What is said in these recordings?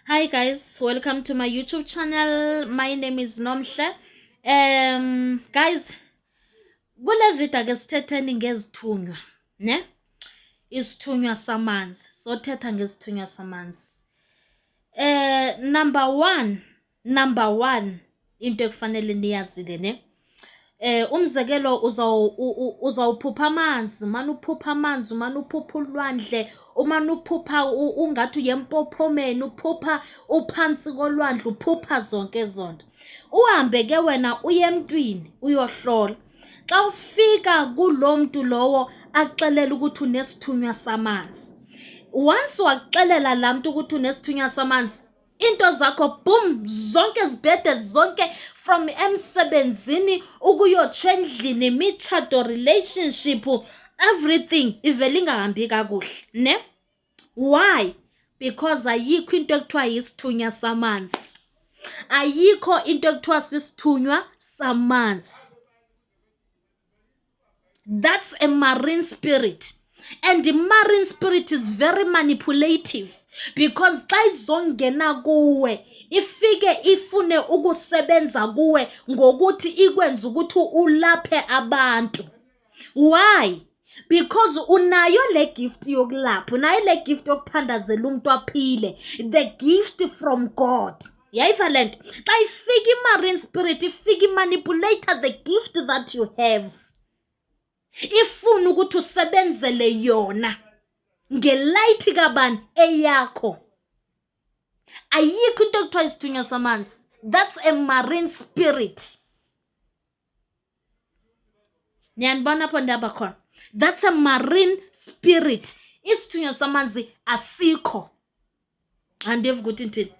Hi guys, welcome to my YouTube channel. My name is Nomhle. Guys, kule video ake sithetheni ngezithunywa, ne? Isithunywa samanzi. Sothetha ngesithunywa samanzi. Number one, number one into ekufanele niyazile ne. Umzekelo uzawuphupha amanzi, umane uphupha amanzi, umane uphupha ulwandle, umane uphupha ungathi uye empophomeni, uphupha uphantsi kolwandle, uphupha zonke ezo nto. Uhambe ke wena uye emntwini uyohlola. Xa ufika kuloo mntu lowo akuxelele ukuthi unesithunywa samanzi. Once wakuxelela laa mntu ukuthi unesithunywa samanzi, into zakho boom, zonke zibhede zonke, from emsebenzini ukuyotsho endlini, imitshato, relationship, everything ivele ingahambi kakuhle, ne? Why? Because ayikho into ekuthiwa yisithunywa samanzi. Ayikho into ekuthiwa sisithunywa samanzi. That's a marine spirit. And the marine spirit is very manipulative because xa izongena kuwe ifike ifune ukusebenza kuwe ngokuthi ikwenze ukuthi ulaphe abantu. Why? Because unayo le gift yokulapha, unayo le gift yokuthandazela umuntu aphile, the gift from God. Yayiva le nto? Xa ifika i-marine spirit, ifika imanipulate the gift that you have. Ifuna ukuthi usebenzele yona ngelight kabani eyakho. Ayikho into ekuthiwa isithunywa samanzi. That's a marine spirit. Niyandibona apho ndihamba khona? That's a marine spirit. Isithunywa samanzi asikho. Andiva ukuthi ndithini.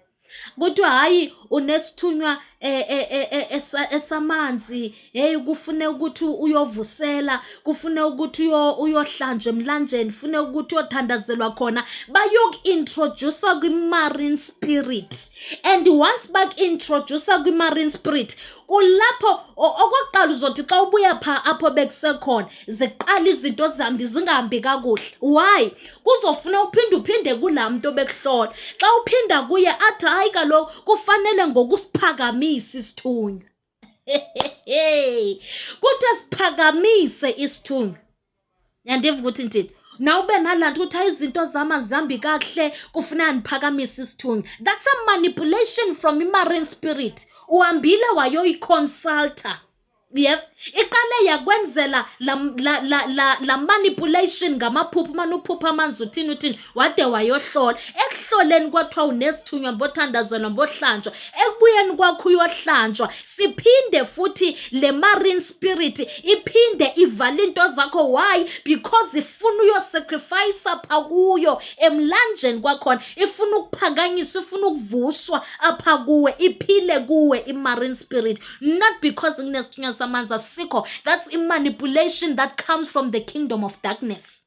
Kuthiwa hayi unesithunywa esamanzi, heyi kufune ukuthi uyovusela, kufune ukuthi uyohlanjwa emlanjeni, kufune ukuthi uyothandazelwa khona. Bayoku-introduce-a kwi-marine spirit. And once baku-introduce-a kwi-marine spirit, kulapho okokuqala uzothi xa ubuya phaa apho bekusekhona, ziqala izinto zihambi zingahambi kakuhle. Why? Kuzofuna uphinde uphinde kulaa mntu obekuhlola. Xa uphinda kuye athi hayi kaloku kufanele ngokusiphakamise isithunywa. Kuthiwe siphakamise isithunywa. Uyandiva ukuthi ndithini? Nawube nalaa nto ukuthi hayi izinto zam azihambi kakuhle, kufuneka ndiphakamise isithunywa. That's a manipulation from i-marine spirit. Uhambile wayoyiconsulta. Yes, iqale yakwenzela la manipulation ngamaphupha, umane uphupha amanzi uthini uthini, wade wayohlola. Ekuhloleni kwathiwa unesithunywa mbothandazelwa mbohlanjwa. Ekubuyeni kwakho uyohlanjwa, siphinde futhi le marine spirit iphinde ivale into zakho. Why? Because ifuna uyosacrifice apha kuyo emlanjeni kwakhona, ifuna ukuphakanyiswa, ifuna ukuvuswa apha kuwe, iphile kuwe i-marine spirit. Not because kunesithunywa samanzi, asikho. That's a manipulation that comes from the kingdom of darkness.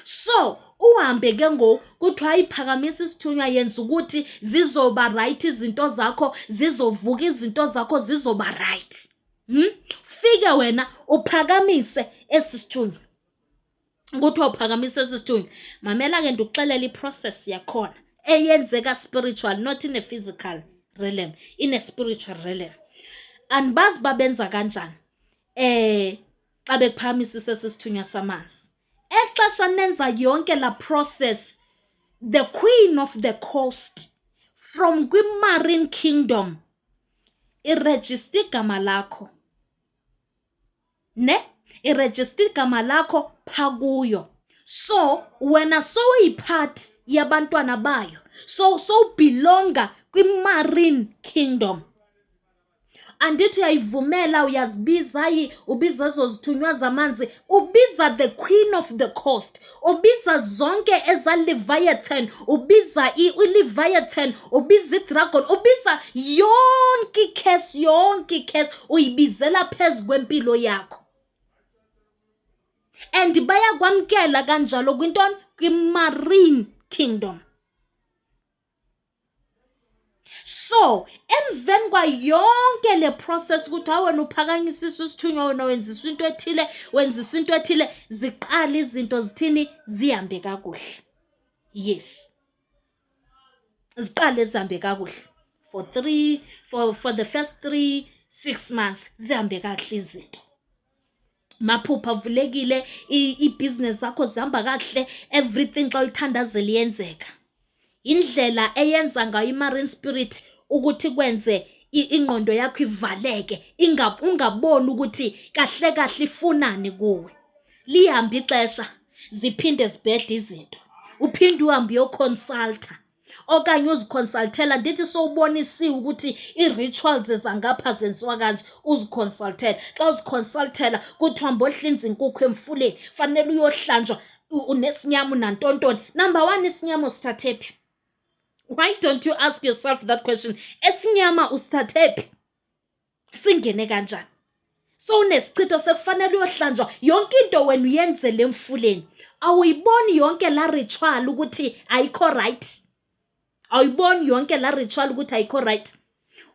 So uhambe ke ngoku kuthiwa ayiphakamisa isithunywa, yenza ukuthi zizoba right izinto zakho, zizovuka izinto zakho, zizoba right. Fike wena uphakamise esi sithunywa. Kuthiwa uphakamisa esi sithunywa. Mamela ke ndikuxelela iprocess yakhona eyenzeka spiritual, not in a physical realm, in a spiritual realm. Andibazi uba benza kanjani xa bekuphakamisisa esi sithunywa samanzi. Exesha nenza yonke la process, the queen of the coast from kwi-marine kingdom irejista igama lakho, ne? Irejista igama lakho pha kuyo. So wena sowuyipart yabantwana bayo, so sowubhilonga kwi-marine kingdom. Andithi uyayivumela, uyazibiza, hayi ubiza ezo zithunywa zamanzi, ubiza the queen of the coast, ubiza zonke eza Leviathan, ubiza i-Leviathan, ubiza i-dragon, ubiza yonke ikhesi, yonke ikhesi uyibizela phezu kwempilo yakho. And bayakwamkela kanjalo kwintoni? Kwi-marine kingdom. So emveni kwayonke le process ukuthi hayi wena uphakanyisisa isithunywa, wena wenziswa into ethile, wenzisa into ethile, ziqala izinto zithini, zihambe kakuhle. Yes, ziqale zihambe kakuhle for the first 3, 6 months, zihambe kakuhle izinto. Maphupha avulekile, iibhizinesi zakho zihamba kakuhle, everything xa uyithandazela iyenzeka. Indlela eyenza ngayo i-marine spirit ukuthi kwenze ingqondo yakho ivaleke, ungaboni ukuthi kahle kahle ifunani kuwe. Lihambe ixesha, ziphinde zibhede izinto. Uphinde uhambe uyokhonsaltha okanye uzikhonsalthela, ndithi sowubonisiwe ukuthi ii-rituals zangapha zenziwa kanje, uzikhonsalthele. Xa uzikhonsalthela kuthiwa mbohlinza inkukhu emfuleni, fanele uyohlanjwa, unesinyama unantontoni. Number one, isinyama usithathe phi? Why don't you ask yourself that question? Esinyama usithathe phi? Singene kanjani? So unesichitho sekufanele uyohlanjwa, yonke into wena uyenzele emfuleni. Awuyiboni yonke laa ritual ukuthi ayikho right? Awuyiboni yonke laa ritual ukuthi ayikho right?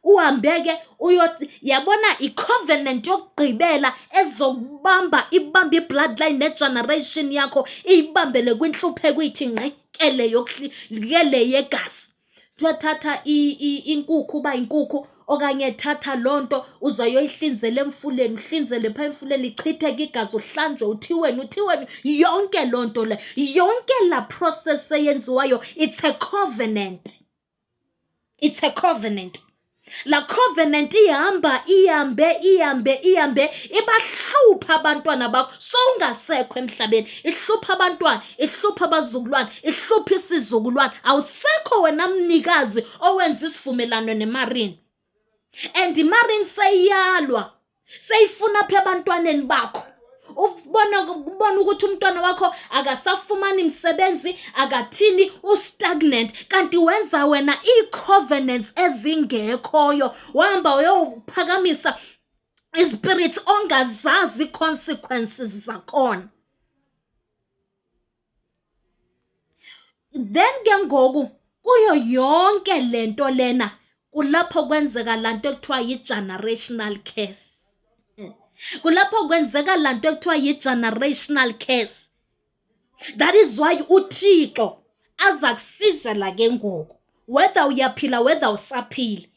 Uhambe ke uyothi, yabona i-covenant yokugqibela ezokubamba, ibambe i-bloodline ne-generation yakho, iyibambele kwintlupheko, ithi ngqi ke le ke le yegazi. Kuthiwa thatha inkukhu, uba yinkukhu, okanye thatha loo nto uzoyoyihlinzela emfuleni, uhlinzele phaa emfuleni, ichitheke igazi, uhlanjwe, uthiweni, uthiweni, yonke loo nto leyo, yonke laa process eyenziwayo, it's a covenant. It's a covenant. Laa covenant ihamba, ihambe, ihambe, ihambe, ibahlupha abantwana bakho sowungasekho emhlabeni. Ihlupha abantwana, ihlupha abazukulwana, ihlupha isizukulwana. Awusekho wena mnikazi owenza isivumelwano nemarine. And imarine seyiyalwa, seyifuna apha ebantwaneni bakho. Ubona ukuthi umntwana wakho akasafumani msebenzi, akathini, u-stagnant, kanti wenza wena ii-covenants ezingekhoyo. Wahamba uyophakamisa ii-spirits ongazazi ii-consequences zakhona. Then ke ngoku kuyo yonke le nto lena kulapho kwenzeka laa nto ekuthiwa yi-generational curse. Kulapho kwenzeka laa nto ekuthiwa yi-generational curse. That is why uThixo aza kusizela ke ngoku, whether uyaphila, whether usaphila,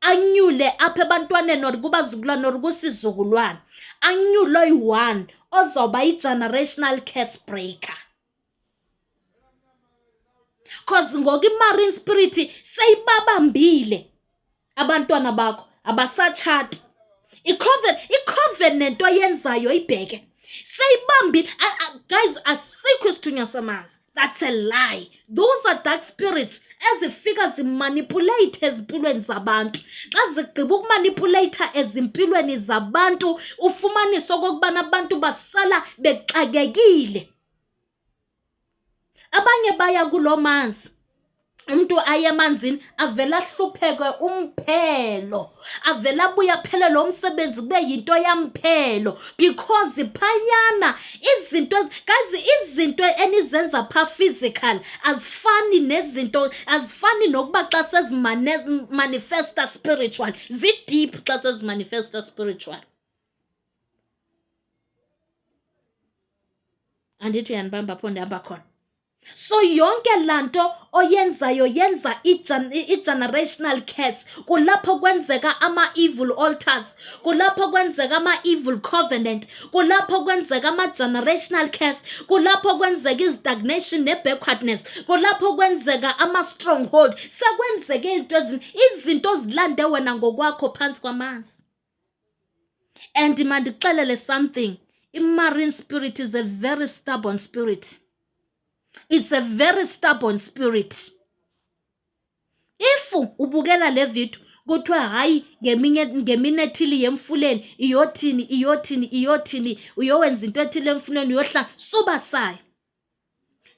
anyule apha ebantwaneni or kubazukulwana or kusizukulwana, anyule oyi-one ozawuba yi-generational curse breaker. 'Cause ngoku i-marine spirit seyibabambile abantwana bakho, abasatshati. I-covenant oyenzayo ibheke seyibambile. Guys, asikho isithunywa samanzi. That's a lie. Those are dark spirits ezifika zimanipulate ezimpilweni zabantu. Xa zigqiba ukumanipuleyitha ezimpilweni zabantu, ufumanise okokubana abantu basala bexakekile. Abanye baya kuloo manzi, umntu aye emanzini avele ahlupheke umphelo, avele abuye aphelelwe umsebenzi, kube yinto yamphelo, because phayana izinto, guys, izinto enizenza phaa physical azifani nezinto, azifani nokuba xa sezimanifesta spiritual, zi-deep xa sezimanifesta spiritual. Andithi uyanibamba apho ndihamba khona? So yonke laa nto oyenzayo yenza i-generational curse. Kulapho kwenzeka ama-evil altars, kulapho kwenzeka ama-evil covenant, kulapho kwenzeka ama-generational curse, kulapho kwenzeka i-stagnation ne-backwardness, kulapho kwenzeka ama-stronghold. Sekwenzeke izinto izinto ozilande wena ngokwakho phantsi kwamanzi. And mandikuxelele something, i-marine spirit is a very stubborn spirit. It's a very stubborn spirit. If ubukela le video kuthiwa hayi ngemini ethile yemfuleni, iyothini, iyothini, iyothini, uyowenza into ethile emfuleni, uyohlala, suba sayo.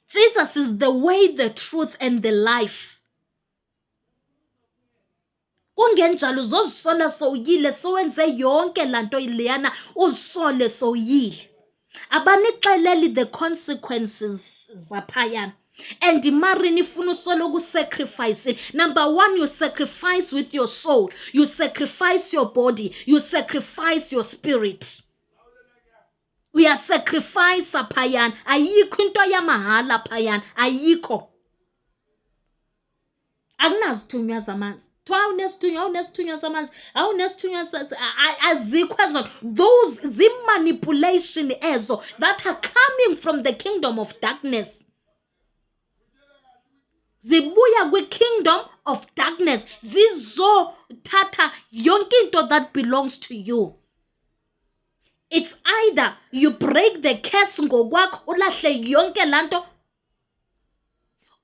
Jesus is the way, the truth and the life. Kungenjalo uzozisola sowuyile, sowenze yonke laa nto leyana, uzisole sowuyile. Abanixeleli the consequences zaphayana. And imarini ifuna usoloko usacrifice. Number one, you sacrifice with your soul, you sacrifice your body, you sacrifice your spirit. Uyasacrifice phayana, ayikho into yamahala phayana, ayikho. Akunazithunywa zamanzi. Kuthiwa awunesithunywa, awunesithunywa samanzi, awunesithunywa, azikho ezo. Those zii-manipulation ezo that are coming from the kingdom of darkness. Zibuya kwi-kingdom of darkness, zizothatha yonke into that belongs to you. It's either you break the curse ngokwakho, ulahle yonke laa nto,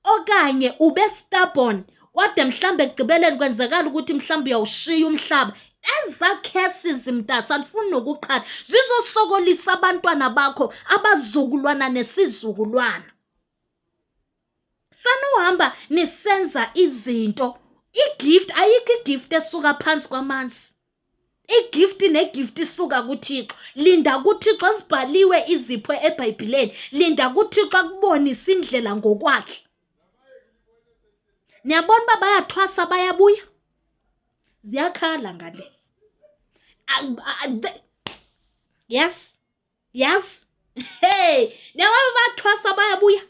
okanye ube stubborn kwade mhlawumbi ekugqibeleni kwenzekala ukuthi mhlawumbi uyawushiya umhlaba. Ezaa curses, mntase, andifuni nokuqhatha, zizosokolisa abantwana bakho, abazukulwana nesizukulwana. Sanuhamba nisenza izinto. Igift, ayikho igift esuka phantsi kwamanzi. Igift negift isuka kuThixo. Linda kuThixo, zibhaliwe izipho eBhayibhileni. Linda kuThixo akubonise indlela ngokwakhe. Niyabona uba bayathwasa bayabuya? Ziyakhala ngale. Yes, yes. Hey, niyabona bayathwasa bayabuya?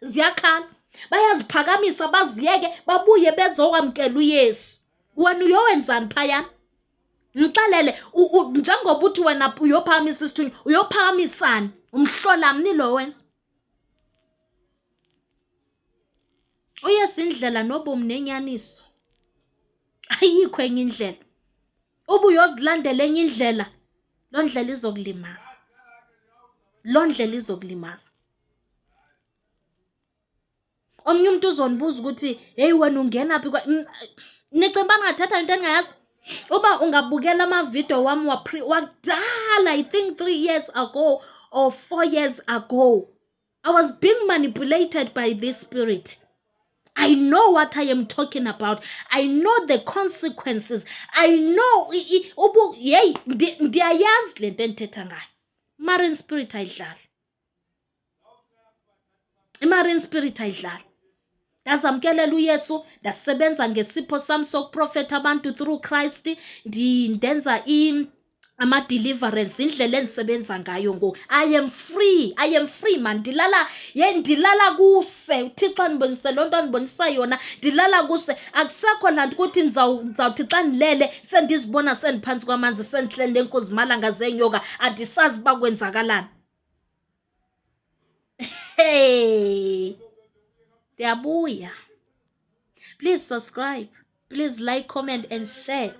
Ziyakhala. Bayaziphakamisa baziyeke babuye bezokwamkela uYesu. Wena uyowenzani phayana? Ngixelele, njengoba uthi wena uyophakamisa isithunywa, uyophakamisani? Umhlola mni lo wenza? UYesu indlela nobomi nenyaniso. Ayikho enye indlela. Uba uyozilandela enye indlela, loo ndlela izokulimaza. Loo ndlela izokulimaza. Omnye umntu uzonibuza ukuthi, heyi wena ungena phi? Nicinga uba ndingathetha into endingayazi? Uba ungabukela amavidiyo wam wakudala, I think 3 years ago or 4 years ago, I was being manipulated by this spirit. I know what I am talking about. I know the consequences. I know, ubu, yeyi, ndiyayazi le nto endithetha ngayo. Marine spirit ayidlali. Imarine spirit ayidlali. Ndazamkelela uYesu, ndasebenza ngesipho sam sokuprofetha abantu through Christ. Ndenza ama-deliverance, indlela endisebenza ngayo ngoku. I am free, I am free man. Ndilala, ye, ndilala kuse. UThixo andibonise loo nto andibonisa yona. Ndilala kuse. Akusekho laa nto ukuthi ndizawuthi xa ndilele sendizibona sendiphantsi kwamanzi, sendihleli neenkozimalanga zeenyoka, andisazi uba kwenzakalani. Hey, ndiyabuya. Please subscribe. Please like, comment and share.